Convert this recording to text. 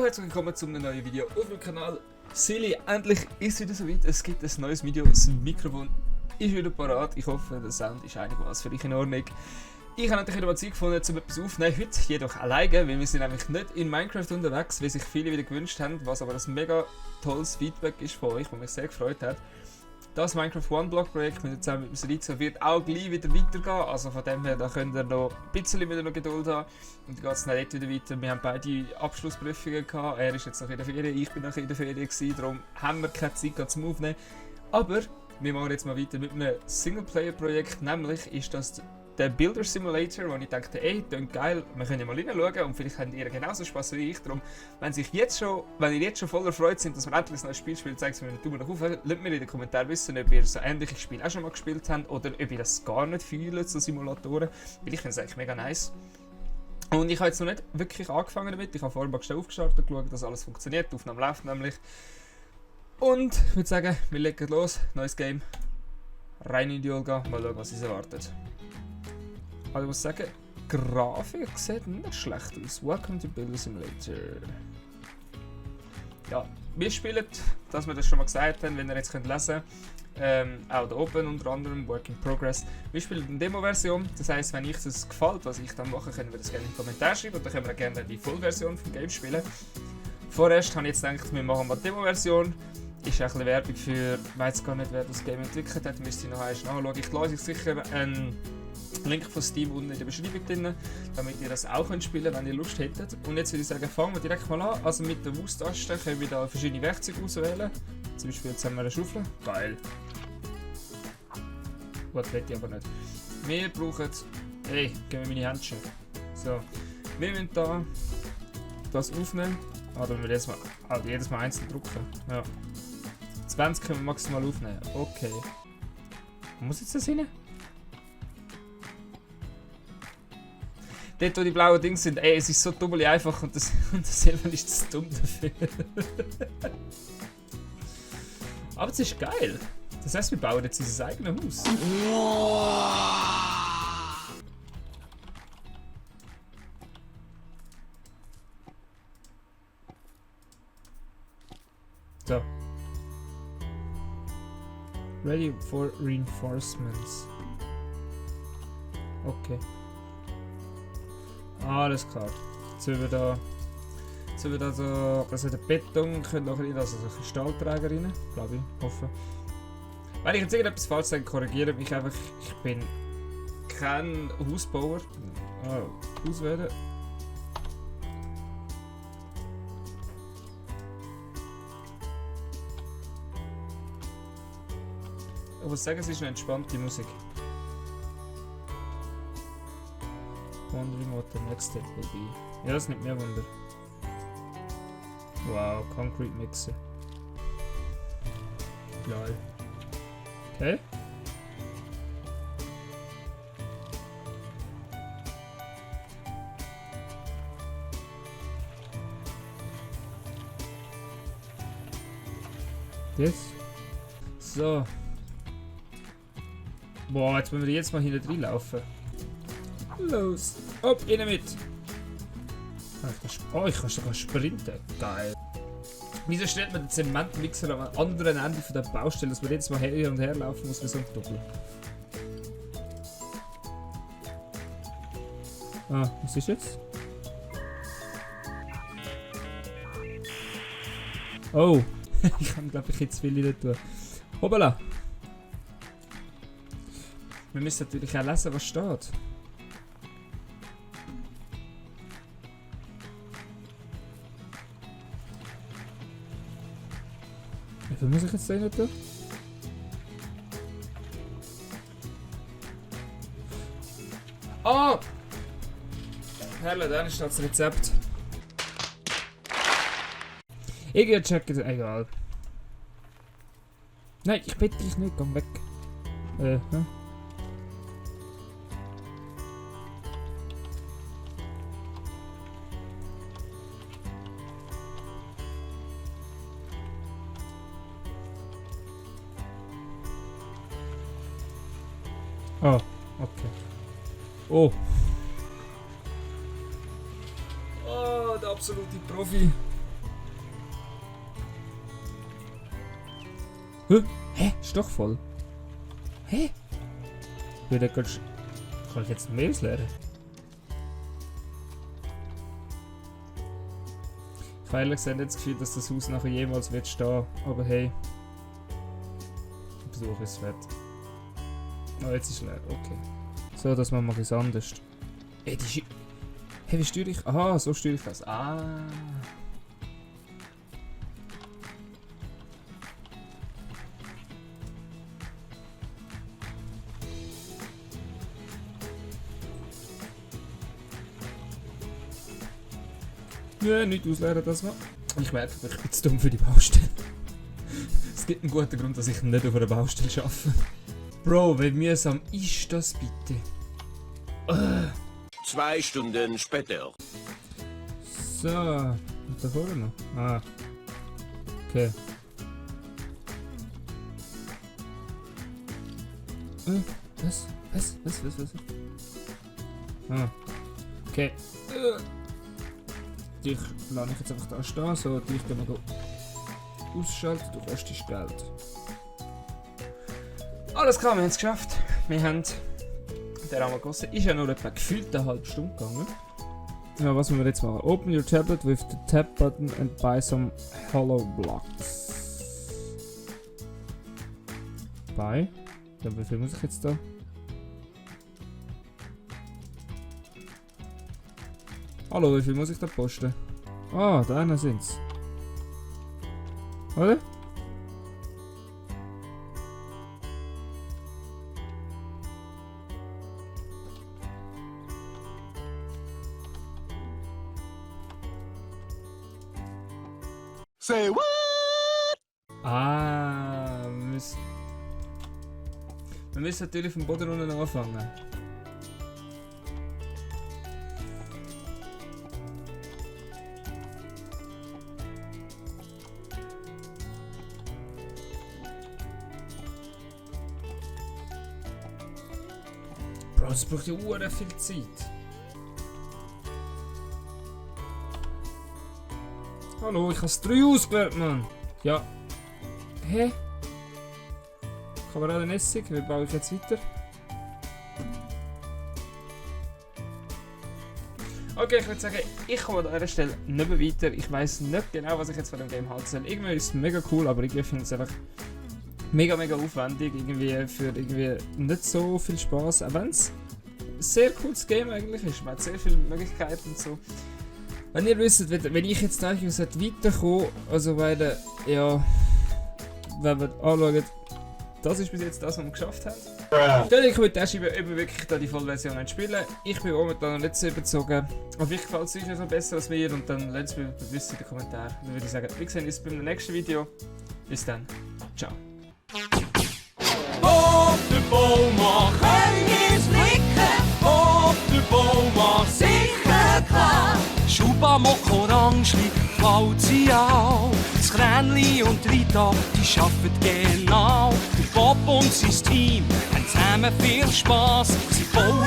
Hallo, herzlich willkommen zu einem neuen Video auf dem Kanal. Silly, endlich ist es wieder soweit. Es gibt ein neues Video. Das Mikrofon ist wieder parat. Ich hoffe, der Sound ist einigermaßen für dich in Ordnung. Ich habe natürlich wieder mal Zeit gefunden, um etwas aufzunehmen. Heute jedoch alleine, weil wir sind nämlich nicht in Minecraft unterwegs, wie sich viele wieder gewünscht haben, was aber ein mega tolles Feedback ist von euch, was mich sehr gefreut hat. Das Minecraft One-Block-Projekt zusammen mit dem Silizo wird auch gleich wieder weitergehen, also von dem her, da könnt ihr noch ein bisschen wieder noch Geduld haben und dann geht es nicht wieder weiter. Wir haben beide Abschlussprüfungen gehabt, er ist jetzt noch in der Ferien, ich bin noch in der Ferien gewesen, darum haben wir keine Zeit zum Aufnehmen. Aber wir machen jetzt mal weiter mit einem Singleplayer-Projekt, nämlich ist das der Builder Simulator, wo ich dachte, ey, klingt geil, wir können ja mal reinschauen und vielleicht habt ihr genauso Spaß wie ich. Darum, wenn ihr jetzt schon voller Freude sind, dass wir endlich ein neues Spiel spielen, zeigt es mir einen Daumen nach oben. Lasst mir in den Kommentaren wissen, ob ihr so ähnliche Spiele auch schon mal gespielt habt oder ob ihr das gar nicht fühlt, so Simulatoren. Weil ich finde es eigentlich mega nice. Und ich habe jetzt noch nicht wirklich angefangen damit. Ich habe vorhin mal schnell aufgestartet, geschaut, dass alles funktioniert. Die Aufnahme läuft nämlich. Und ich würde sagen, wir legen los. Neues Game. Rein in die Olga. Mal schauen, was uns erwartet. Also ich muss sagen, die Grafik sieht nicht schlecht aus. Welcome to Builder Simulator. Ja, wir spielen, dass wir das schon mal gesagt haben, wenn ihr jetzt lesen könnt, auch da oben unter anderem, Work in Progress. Wir spielen eine Demo-Version, das heisst, wenn euch das gefällt, was ich dann mache, können wir das gerne in den Kommentaren schreiben und dann können wir gerne die Vollversion vom Game spielen. Vorerst habe ich jetzt gedacht, wir machen mal die Demo-Version. Ist ein bisschen Werbung für, ich weiß gar nicht, wer das Game entwickelt hat, müsst ihr noch einmal nachschauen. Ich lasse euch sicher einen Link von Steam unten in der Beschreibung drin, damit ihr das auch spielen könnt, wenn ihr Lust hättet. Und jetzt würde ich sagen, fangen wir direkt mal an. Also mit der Maustaste können wir da verschiedene Werkzeuge auswählen. Zum Beispiel jetzt haben wir eine Schaufel. Geil. Gut, will ich aber nicht. Wir brauchen... Hey, geben wir meine Händchen. So. Wir müssen da das aufnehmen. Ah, da müssen wir jedes Mal einzeln drücken. Ja. 20 können wir maximal aufnehmen. Okay. Wo muss jetzt das hin? Dort, wo die blauen Dinge sind, ey, es ist so dumm einfach und das selber ist das dumm dafür. Aber es ist geil. Das heisst, wir bauen jetzt unser eigenes Haus. So. Ready for reinforcements. Okay. Alles klar. Jetzt haben wir da so, also der Beton könnte noch rein, also so Kristallträger rein, glaube ich, hoffe. Wenn ich jetzt irgendetwas falsch sage, korrigiere mich einfach. Ich bin kein Hausbauer. Auswählen. Ich muss sagen, es ist eine entspannte Musik. Wondering what the next step will be. Ja, das nimmt mir Wunder. Wow, Concrete Mixer. Geil. Okay. Das. So. Boah, jetzt müssen wir jetzt mal hinten drin laufen. Los! Hopp, rein mit! Oh, ich kann sogar sprinten. Geil. Wieso stellt man den Zementmixer am anderen Ende von der Baustelle, dass man jetzt mal her und her laufen muss wie so ein Doppel? Ah, was ist jetzt? Oh! Ich kann, glaube ich, jetzt viel nicht tun. Hoppala! Wir müssen natürlich auch lesen, was steht. Wie viel muss ich jetzt da tun? Ah! Herrlich, dann ist das Rezept. Ich checke, egal. Nein, ich bitte dich nicht, komm weg. Hm? Oh, okay. Oh. Oh, der absolute Profi. Hä? Ist doch voll. Hä? Kann ich jetzt mehr ausleeren? Ich habe ehrlich gesagt nicht das Gefühl, dass das Haus nachher jemals wird stehen. Aber hey. Der Besuch ist fett. Oh, jetzt ist leer. Okay. So, das machen wir etwas anderes. Ey, hey, wie steuere ich? Aha, so steuere ich das. Ah. Ja, nicht ausleeren das mal. Ich merke, ich bin zu dumm für die Baustelle. Es gibt einen guten Grund, dass ich nicht auf einer Baustelle arbeite. Bro, wie mühsam ist das bitte? 2 Stunden später. So, und da vorne noch? Ah. Okay. Was? Ah. Okay. Dich lasse ich jetzt einfach da stehen, so dich können wir ausschalten, du kostest Geld. Alles klar, wir haben es geschafft. Wir haben den Rahmen gegossen. Ist ja nur etwa gefühlt eine halbe Stunde gegangen. Ja, was müssen wir jetzt machen? Open your tablet with the tab button and buy some hollow blocks. Buy? Ja, wie viel muss ich jetzt da? Hallo, wie viel muss ich da posten? Ah, da einer sind's. Oder? Say what? Ah, wir müssen natürlich vom Boden unten anfangen. Bro, es braucht ja sehr viel Zeit. Hallo, ich habe es 3 ausgewählt, Mann. Ja. Hä? Kamerad Essig, wie baue ich jetzt weiter? Okay, ich würde sagen, ich komme an dieser Stelle nicht mehr weiter. Ich weiss nicht genau, was ich jetzt von dem Game halten soll. Irgendwie ist es mega cool, aber irgendwie finde ich es einfach mega aufwendig. Irgendwie für irgendwie nicht so viel Spaß. Auch wenn es ein sehr cooles Game eigentlich ist. Man hat sehr viele Möglichkeiten und so. Wenn ihr wisst, wenn ich jetzt denke, ich sollte weiterkommen, also weil, ja, wenn wir anschauen, das ist bis jetzt das, was wir geschafft haben. Dann denke ich, mit der schreiben, ob wir wirklich da die Vollversion spielen. Ich bin momentan noch nicht so überzogen. Aber vielleicht gefällt es euch noch besser als mir und dann lasst es mir wissen in den Kommentaren. Dann würde ich sagen, wir sehen uns beim nächsten Video. Bis dann. Ciao. Op de boom, eens blikken. Op de boom, sicher klar. Schuba, Mock, Orangeli, Walzial. Das Kränli und Rita, die arbeiten genau. Der Bob und sein Team haben zusammen viel Spass. Sie bauen